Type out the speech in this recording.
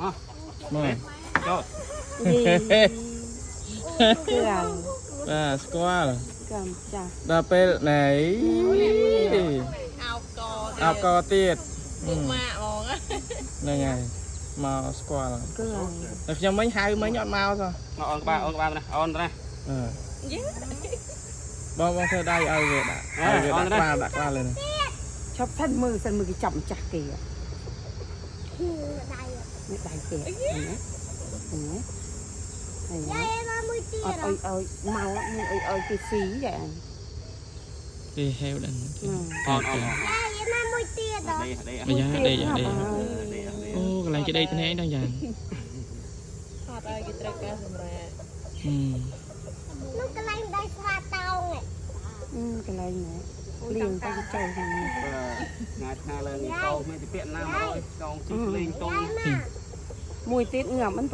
មក ចូល យីគ្រឿង បាទស្គាល់ កម្មចាស់ ដល់ពេលណៃ អោបក អោបកទៀត ពួកម៉ាក់ហ្មង ហ្នឹងហើយមកស្គាល់ គ្រឿង តែខ្ញុំមិញហៅមិញអត់មកសោះ មកអូនក្បាលអូនក្បាលណាអូនណា អឺបងបងធ្វើដៃឲ្យវាដាក់ឲ្យវាដាក់ក្បាលដាក់ក្បាលលើនេះ ឈប់សិនមើលសិនមើលគេចាប់ម្ចាស់គេនេះដៃគេណាណាហើយអត់អុយអុយមកមានអុយអុយគេស៊ីចា គេហេវដឹង អូនអូនដេកដេក អាយ៉ាដេកដេក ដេក អូកន្លែងគេដេកធ្នែងដល់យ៉ាង ថតឲ្យគេត្រូវការសម្រាប់ ហឹម នោះកន្លែងដៃស្វាតោងឯង កន្លែងណាលៀងទៅចូលក្នុងនេះ ថ្ងៃថ្ងៃឡើងកោមានទៅពាក់ណាមកកងជីលេងតុង មួយទៀតងាប់មិន